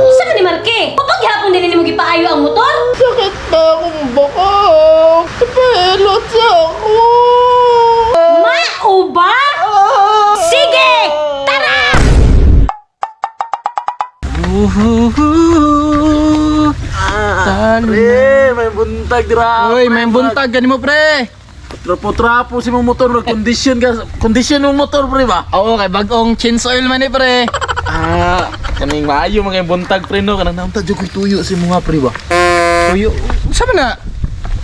Unsa ka ni Marke? Kapag gihapon din nimo gipaayo ang motor? Sakit na akong bukog. Ipahilot sa ako. Mao ba? Sige! Tara! Talo. Pre, may buntag dira. Uy, may buntag gani mo pre. Trapo-trapo si mong motor, condition ka, condition mong motor pre ba? Oo, kay bagong chains oil man eh pre. Ah, kaning maayo mga buntag pre no, kanang naunta jud ko'y tuyo si mga pre ba. Tuyo. Unsa man na?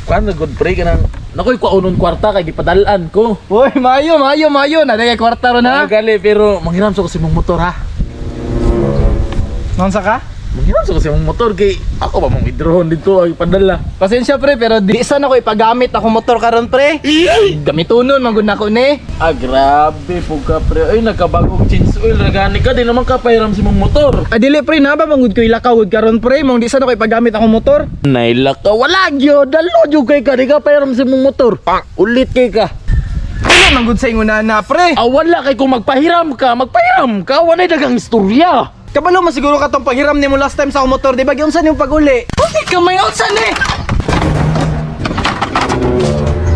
Kuan na good pre kanang nakoy kuonon kwarta kay gipadalan ko. Uy, mayo, mayo, mayo. Nadagay kwarta ron ha. Ha? Gali pero manghiram sa ko si mong motor ha. Nonsa ka? Manghiram sa ko si mong motor kay ako ba mong idrohon dito ay padala. Pasensya pre, pero di sana ko ipagamit ako motor karon pre. Gamitunon man gud nako ni. Ah, grabe po ka pre. Ay, nagkabagong change oil ra gani ka di naman ka pahiram si mong motor. Ah, dili pre, na ba mangud ko ilakaw gud karon pre, mong di sana ko ipagamit akong motor. Naila ka wala gyud, dalo gyud kay ka di ka pahiram si mong motor. Ulit kay ka. Wala man gud sa inguna na pre. Ah, wala kay kung magpahiram ka, walay dagang istorya. Kabalo man siguro ka tong paghiram nimo last time sa akong motor, di ba? Giunsa nimo pag-uli? Okay ka may unsa ni?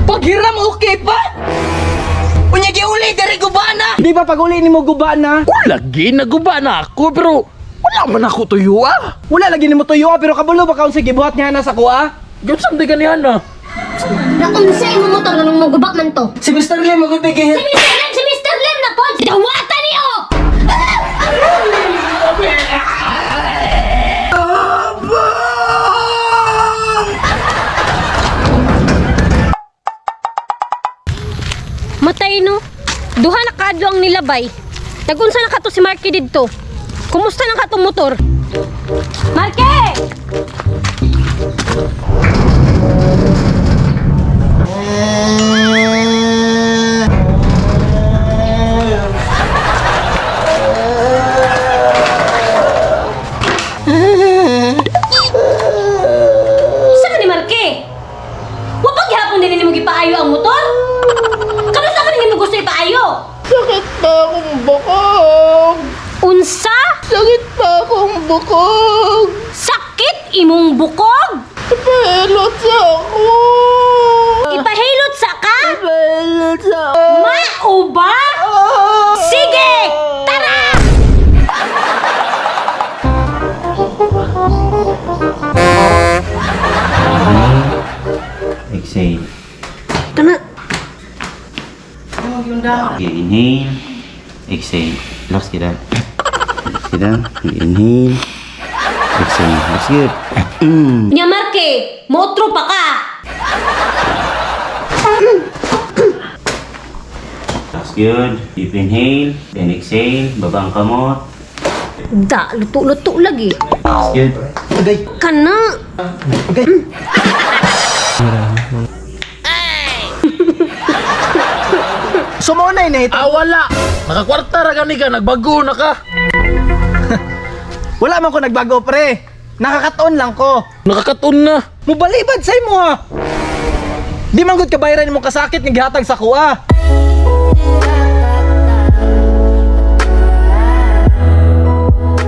Paghiram okay pa? Unya giuli diri guba na. Di ba pag-uli nimo guba na? Wala lagi, naguba na ako pero wala man ako tuyo ah. Wala lagi nimo tuyo ah, pero kabalo ba ka unsa gibuhat niya na sa kuha? Gyud di ganihan na. Naunsa imong motor nganong magubak man to? Si Mr. Lim magud Si Mr. Lim, si Mr. Lim na pod! Dawata niyo! Matay no. Duha na kaadlo ang nilabay. Nagunsa na kato si Marky didto. Kumusta na kato motor? Marky! Unsa ka ni Marky? Wa pa gihapon din nimo gipaayo ang motor? Kamusta ka nimo gusto ipaayo? Sakit na akong bukog. Unsa? Sakit pa akong bukog. Sakit imong bukog? Ipahilot sa ako. Ipahilot sa ka? Ipahilot sa ako. Mao ba? Sige! Tara! Exhale. Kana. Okay, inhale. Exhale. Relax kita. Relax kita. Inhale. Exhale. That's good. Nya Marke, motro pa ka. That's good. Deep inhale. Then exhale. Baba ang kamot. Da, luto-luto lagi. That's good. Kana. So mao na inahit. Ah, wala. Nakakwarta ra gani ka, nagbago na ka. Wala man ko nagbago pre. Nakakataon lang ko. Nakakaton na. Mubalibad sa imo ha. Di man gud kabayaran imong kasakit nga gihatag sa kuha.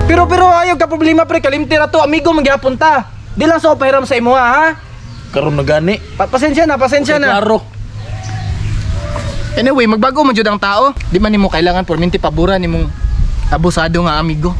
Pero pero ayaw ka problema pre, kalimti ra to, amigo man gihapon ta. Di lang sa pahiram sa imo ha. Karon na gani. Pa pasensya na, pasensya na. Klaro. Anyway, magbago man jud ang tao. Di man nimo kailangan perminti pabura nimong abusado nga amigo.